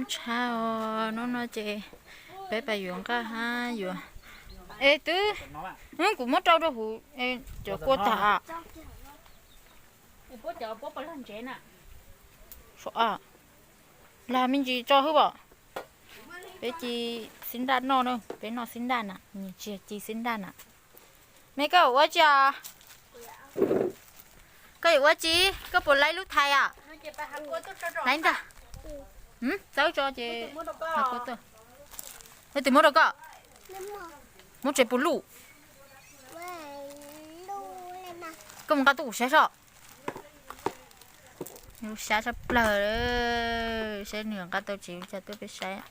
Tshab os, hnub no ces peb pais yuav nqaj hab yuav. Es twb, kuv muab rau rau huv, cov kua tag. Lag me ntsis tso hwb os. Peb ci xib nraj noj na, peb noj xib nraj na, nws tsis yog ci xib nraj na. Me koj ua tsi os? Koj yuav ua tsi? Koj puas laib lub thais os? Laib ntag. Txawb tso ces kua tuaj. Leej twg muab rau koj? Muab tsev puas luj? Koj mus nqa tuaj kuv saib soj. Lub sab tshaj plawg, saib nws nqa tau tsev ua cas tuaj peb saib.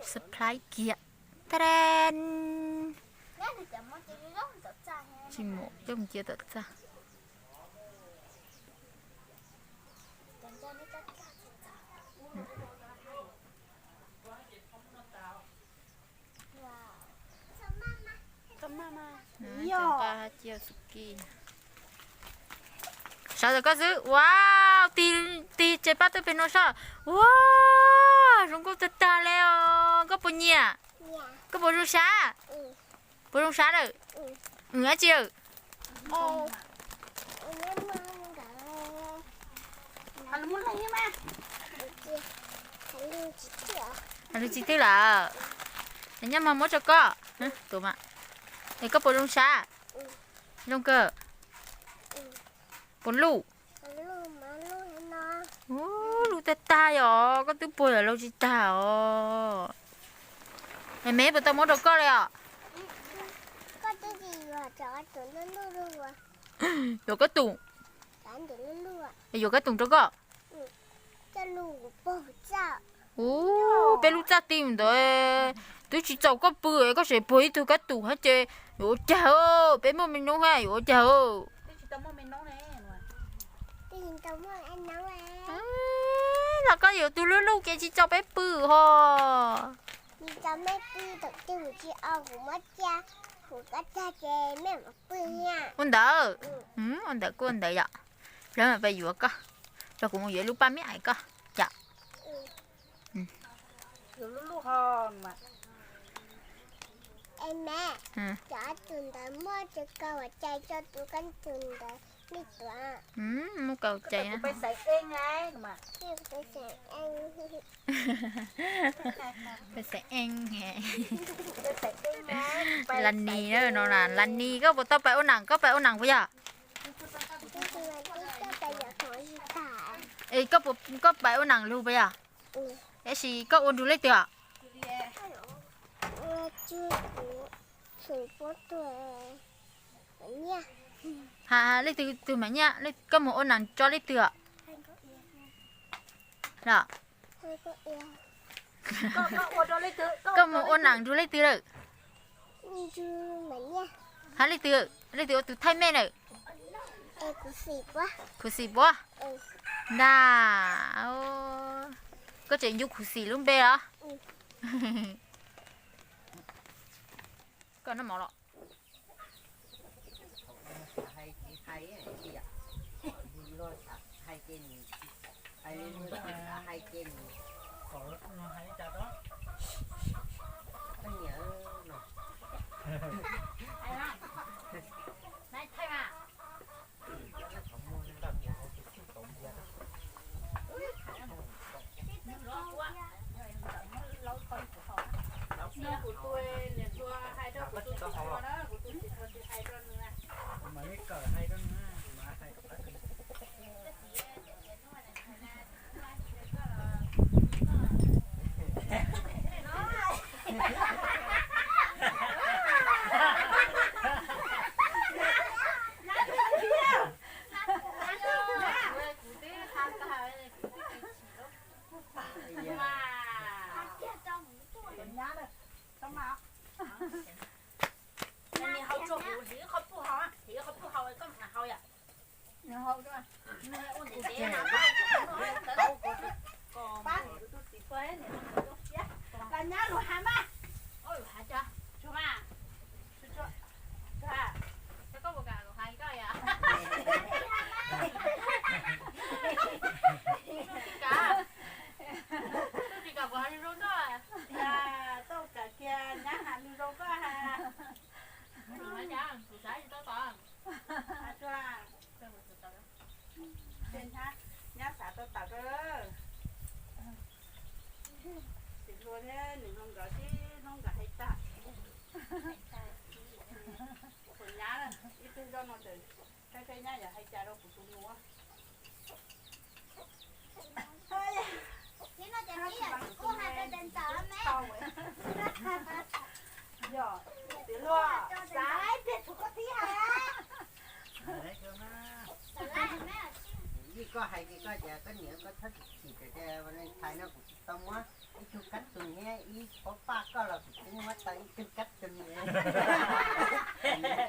Supply kiag. Tadan. Tsis mus coj mus cia tom txaj. Nqa cia xub kis. Sawv ntawm koj xwb. Wow, tig, tig tsev paj tuaj pem no soj. Wow, zoo nkauj tag tag li os. Koj puas nyiam? Koj puas zoo sab? Puas zoo sab lawm? Dab tsi lawm? Lug tsis twg lawm. Nyob mog, muab rau koj. Tus mas, es koj puas zoo sab? Zoo kawg. Puas luj? Ub, luj tag tag yom, koj twb puag yam laug tsis tag os. Es me puas tau muab rau koj li os? Yuav kab tus, yuav kab tus rau koj. Ub, peb lub txaj ti ntawd twb tsis txaus koj pw, koj tseem puag ib tug kab tus hab ces yuav ua cas? Peb muaj me noob hab yuav ua cas? Los koj yuav tus luj luj ces tsis txaus peb pw ho. Ua ntawd. Ua ntawd kuj ua ntawd yom. Lawv mas pab yuav koj, los kuv mus yuav lub paj miab ais koj yom. Muab kaus cai. Peb xeem eeb. Las nis no na, las nis koj puas tau pais ua nam, koj pais ua nam puas yog? Es koj pais ua nam lug puas yog? Tab sis koj ua nrug leej twg os? Ha, leej twg tug mas nyiaj, koj mus ua nam tso leej twg os? Los, koj mus ua nam nrug leej twg lawm? Ha, leej twg, leej twg ua tus thaij mej na? Khuv Xim puab. Ntag, koj tseem ncu Khuv Xim lub npe os. Koj noj mov los? Thiab no ces ib yam kuv tus me yog tias luag xav tias thaum koj tib hais, yeej koj hais ces koj tias koj niam koj txhob tsis chim tias Valentine no kuv tsis tau muab ib tug kab tus thiab ib pob paj koj los kuv twb muab tau ib tug kab tus.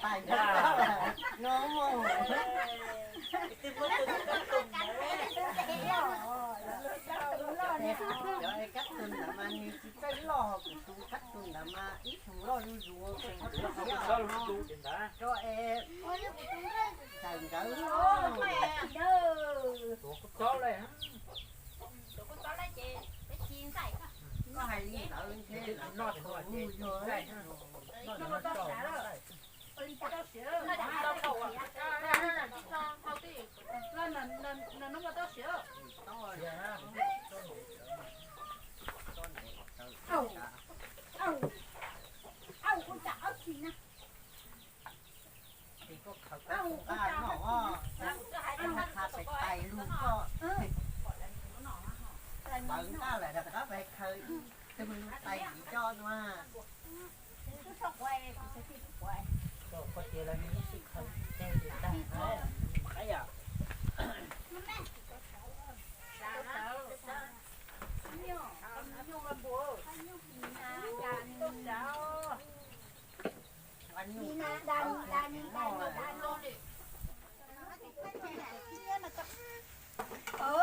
Paj no, kab tus ntawd mas nws tsis txawj loj, kuv tus kab tus ntawd mas ib tug loj zuj zus, txhob txhob es tawm nkawd. Koj hais li ntawd ntshe lawv tsis tau hlub yus. Ces koj khaws koj tus nqaj noj, koj mus tha pem tais lug koj, tawv nqaj lawm rov qab pem khaws ib tug tais tiv coj no.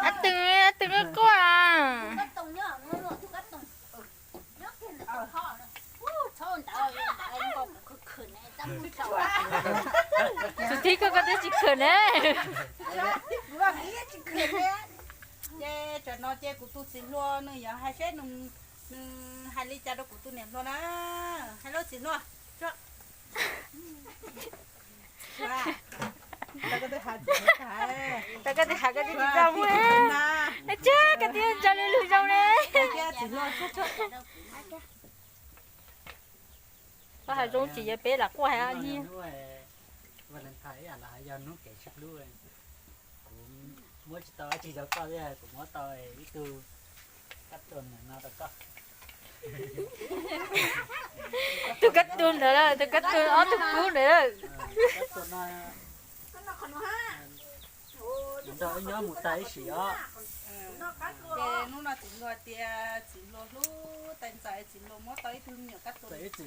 Ab tw, ab tw quaj quaj. Tus tib koj koj twb tsis khwm ne. Ces tsam no ces kuv tus txiv hluas nws yuav hais seb nws hais li cas rau kuv tus niam hluas na. Hais lauj txiv hluas. Tau koj twb hais koj twb tsis tau mus. Tsab koj twb tso li lus zoo ne. Koj hais zoo tsis yog peb lam quaj hais li. Valentine ib yam los yog hnub kev sib hlub. Kuv muab tsis tau dab tsi rau koj thiab, kuv muab tau ib tug kab tus no rau koj. Tus kab tus ntawd lawm, tus kab tus ob tug kub ntawd lawm. Nrog wb nyob mus tag ib sim os. Ces hnub no txiv hluas tias txiv hluas hlub tais ntxawm, txiv hluas muab tau ib tug me nyuam kab tus ntxim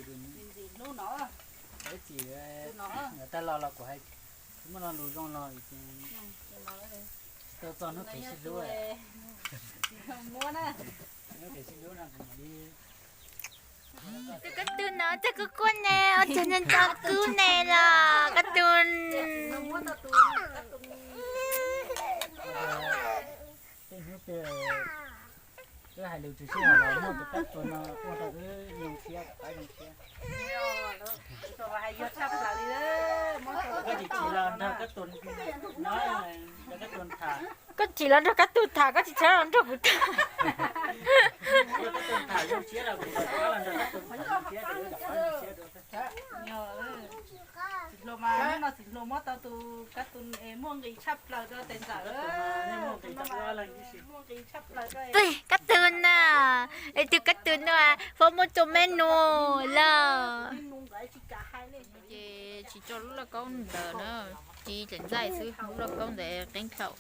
ntxim hlub no. Ib txwm tag los los kuv hais, kuv muaj lo lus zoo los ces tsis tau txog hnub kev sib hlub. Hnub kev sib hlub no kuv mam li Tus kab tus no txog kuv kuaj ne, ua tsaug ntau ntau kub ne los kab tus. Tej hnub twg wb hais lus tsis sib haum los muaj tus kab tus no ua rau wb zoo siab, rov qab zoo siab. Koj tsis chim los nrog kab tus no, nrog kab tus tham. Koj chim los nrog kab tus tham, koj tsis chim los nrog kuv tham. Txiv hluas mas hnub no txiv hluas muab tau tus kab tus es muaj nqis tshaj plaws rau tais ntxawm. Muaj nqis tshaj plaws rau kab tus na, es tus kab tus no, fob muab rau me nus lawm. Ces tsis tso lub lauj kaub ntawd na, ci daim ntxaij xwb, lub lauj kaub ntawd qeeb thaum.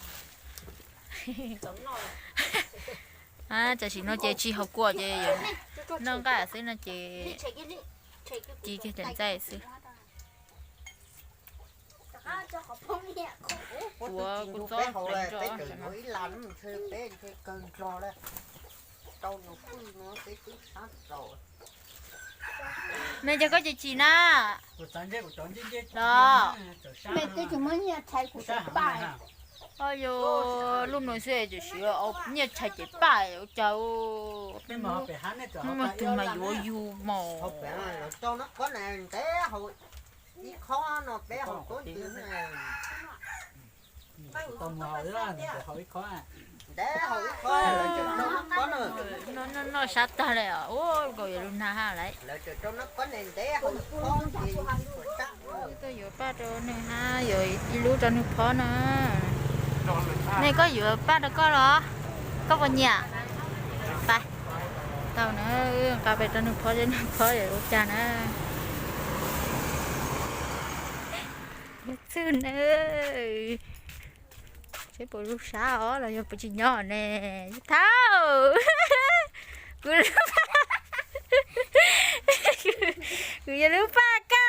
Tam sim no ces tsis haus kua ces noj nqaij xwb no ces ci kiag daim ntxaij xwb. Kuv kuj txob pleev rau. Me cov koj ces chim na. Los, me twb tsis muaj nyiaj tshais kuv paj. Yog lub no xwb tsis siv nyiaj tshais ces paj ua cas. Hnub no tus mas yuav yug mos. Ntev haus ib qho no peb haus tau ntws. Tau mus haus ib qho, ntev haus ib qho lawv tseem rau nab qob na. Noj sab tag li, ua nkaus yuav lug nag ha lawm. Lawv tseem rau nab qob ne, ntev haus ib qho ces tsuas sab no. Wb tuaj yuav paj rau nws hab, yuav ib lub rau nws phob na. Nej, koj yuav paj rau koj los? Koj puas nyiam? Pais. Tau na, wb nqa pem rau nws phob seb nws phob yuav ua cas na. Txwj na. Seb puas zoo sab os los yog puas tsis nyob ne. Thauj, kuv, kuv yuav lub paj koj.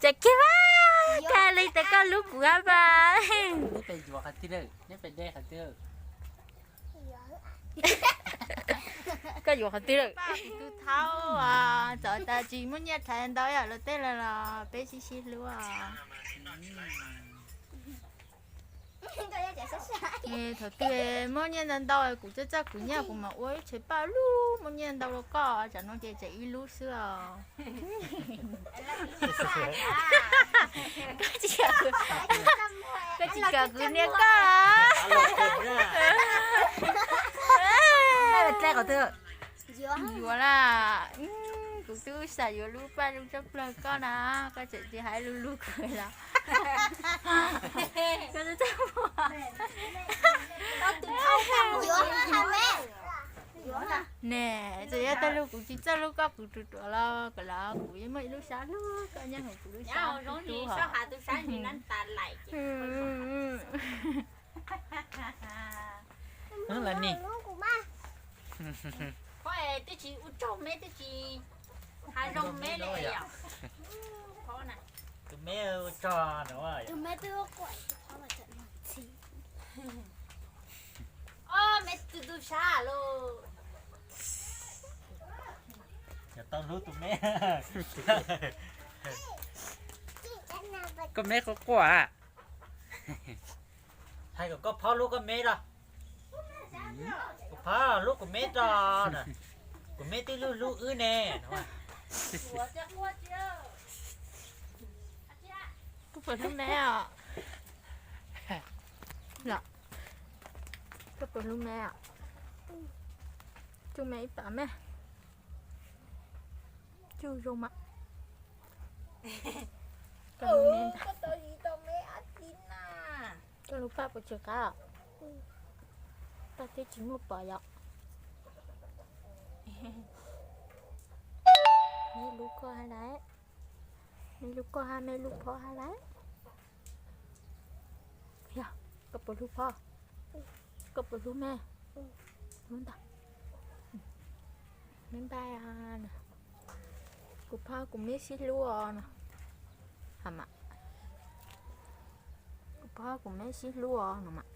Tsam kiag mas, kag li tas koj hlub kuv hab mas. Koj yuav qhov twg lawm? Paj kuv tug thaub, txawm tas tsis muaj nyiaj thaiv ntau ib yam luag tej lawm los peb sib sib hlub os. Thaum twg muaj nyiaj ntau ntau kuv txawj txawj kuv nyiaj kuv mam ua ib tsev paj lub muaj nyiaj ntau rau koj, tsam no ces tseem ib lub xwb os. Koj tsis, koj tsis kam kuv niam koj. Yuav las, kuv twb xav yuav lub paj zoo tshaj plaws koj na, koj tseem tsis hais lub lub kuv los. Koj twb tsis, ne, txawm yog tej lub kuv tsis txawj lub koj kuv ruam ruam los kom los kuv yeej muaj ib lub sab hlub koj nyob hauv kuv lub sab hlub. Nim, twb tsis ua tsaug me, twb tsis hais zoo me li. Tus me ua tsaug no. Tus me twb ua quaj, tus phov mas tseem ntxhi. Ob, me tus tus sab lauj. Yog tau hlub tus me. Koj me quaj quaj. Hais kom koj phov hlub koj me los. Kuv phov hlub kuv me tso na. Kuv me twb hlub hlub wb ne. Koj puas hlub me os? Los, koj puas hlub me os? Cug me ib pam me. Cug zoo mas. Koj, koj lub paj puas tsw qab? Paj twb tsis muaj pom yom. Me hlub koj hab lauj. Me hlub koj hab, me hlub phov hab lauj. Yog, koj puas hlub phov? Koj puas hlub me? Hlub ntag. Me npaj, kuv phov kuv me sib hlub os no. Ha mas, kuv phov kuv me sib hlub os no mas.